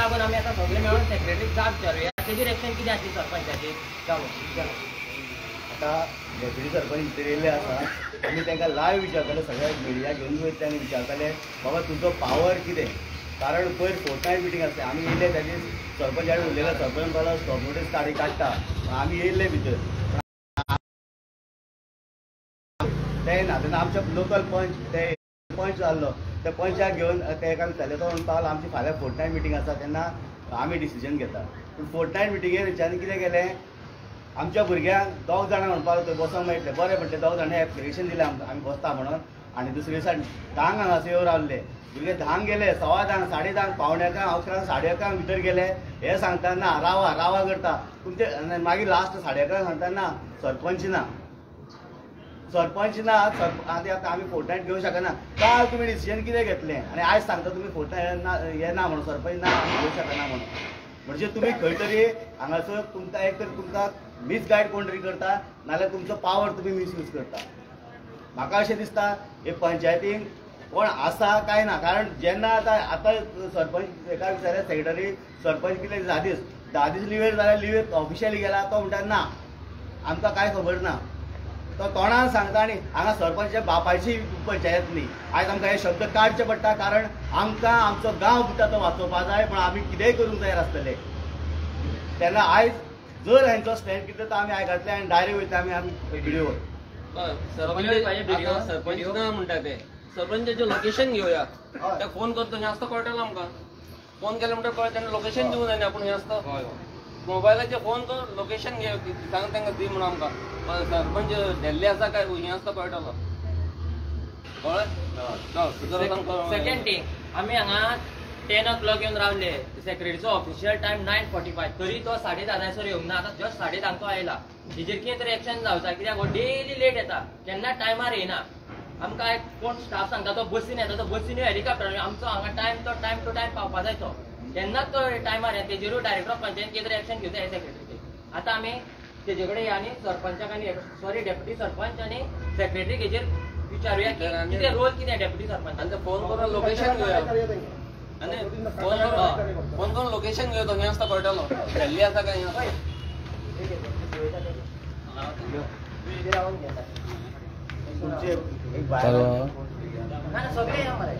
लागून आमी आतां सगळे मेळून सेक्रेटरीक जाप विचारुया तेजेर एक्शन कितें आसली सरपंचाची. चलो आतां डेप्युटी सरपंच भितर येयल्ले आसा, आमी तांकां लायव्ह विचारताले, सगळ्या मिडिया घेवन वयतले आनी विचारताले बाबा तुजो पावर कितें, कारण पयर फोर्थ मिटींग आसलें, आमी येयले त्या दीस सरपंच आनी उलयले, सरपंच म्हणपाक स्टॉप नोटीस काडटा, आमी येयल्ले भितर ते ना. तेन्ना आमचे लोकल पंच ते पंच जाल्लो त्या पंचाक घेवन तेका विचारलें, तो म्हणपाक लागलो आमची फाल्यां फोर्थ मिटींग आसा तेन्ना आमी डिसिजन घेता. पूण फोर्थ मिटिंगेर हेंच्यांनी कितें केलें, आमच्या भुरग्यांक दोग जाणां म्हणपाक लागलो थंय बसोंक मेळटलें, बरें म्हटलें दोग जाणां एप्लिकेशन दिलें आमकां आमी बसता म्हणून, आनी दुसरे दिसा 10 हांगासर येवन रावले भुरगे, 10 गेले, 10:15, 10:30, 10:45, 11, 11:30 भितर गेले. हे सांगता ना रावा रावा करता तुमचे, मागीर लास्ट 11:30 सांगता ना सरपंच ना, सरपंच ना, आतां आमी फोर्टनायट घेवंक शकना. काल तुमी डिसिजन कितें घेतलें आनी आयज सांगता तुमी फोर्टनायट ना हे ना म्हणून, सरपंच ना आमी घेवंक शकना म्हणून, म्हणजे तुमी खंय तरी हांगासर तुमकां एक तर तुमकां मिसगायड कोण तरी करता, नाल्यार तुमचो पावर तुमी मिसयूज करता. म्हाका अशें दिसता हे पंचायतीन कोण आसा काय ना, कारण जेन्ना आतां आतां सरपंच एका विचारल्या सेक्रेटरी सरपंच कितले 10 दीस 10 दीस लिवेर जाल्यार लिवेर ऑफिशियली गेला, तो म्हणटा ना आमकां कांय खबर ना, तो तोंडान सांगता. आनी हांगा सरपंच बापायची पंचायत न्ही. आयज आमकां हे शब्द काडचे पडटा, कारण आमकां आमचो गांव म्हणटा तो वाचोवपा जाय, पण आमी कितेंय करूंक तयार आसतले. तेन्ना आयज जर हेंचो स्टँड कितें तो आमी आयकतले आनी डायरेक्ट वयता आमी आमी व्हिडियोवर. सरपंच ना म्हणटा ते सरपंचाचें लोकेशन घेवया, ते फोन करतो हें आसता कळटलो आमकां, फोन केले म्हणटा कळटा तेन्ना लोकेशन दिवंक जाय न्ही आपूण, हें आसता मोबायलाचेर फोन कर लोकेशन घे सांग तांकां दी म्हणून आमकां, सरपंच धेल्ले आसा काय हें आसता कळटलो. कळ्ळें? सेकंड थिंग, आमी हांगा 10 o'clock येवन रावले, सेक्रेटरीचो ऑफिशियल टायम 9:45, तरी तो 10:30 येवंक ना, आतां जस्ट 10:30 तो आयला. हेजेर कितें तरी एक्शन जावचा, कित्याक हो डेली लेट येता, केन्ना टायमार येयना. आमकां एक कोण स्टाफ सांगता तो बसीन येता, तो बसीन हेलिकॉप्टर, आमचो हांगा टायम तो टायम टू टायम पावपा जाय, तो केन्नाच तो टायमार येता. तेजेरूय डायरेक्टर ऑफ पंचायत कितें तरी एक्शन घेवचा हे सेक्रेटरीचेर. आतां आमी तेजे कडेन आनी सरपंचाक आनी सॉरी डेप्युटी सरपंच आनी सेक्रेटरीक हेजेर विचारुया की कितें रोल कितें डेप्युटी सरपंच. आनी फोन करून लोकेशन घेवया, आनी फोन करून लोकेशन घेवया, तो हें आसता कळटलो धेल्ली आसा काय हें आसता. तुमचे एक बायल ना सगळे या मरे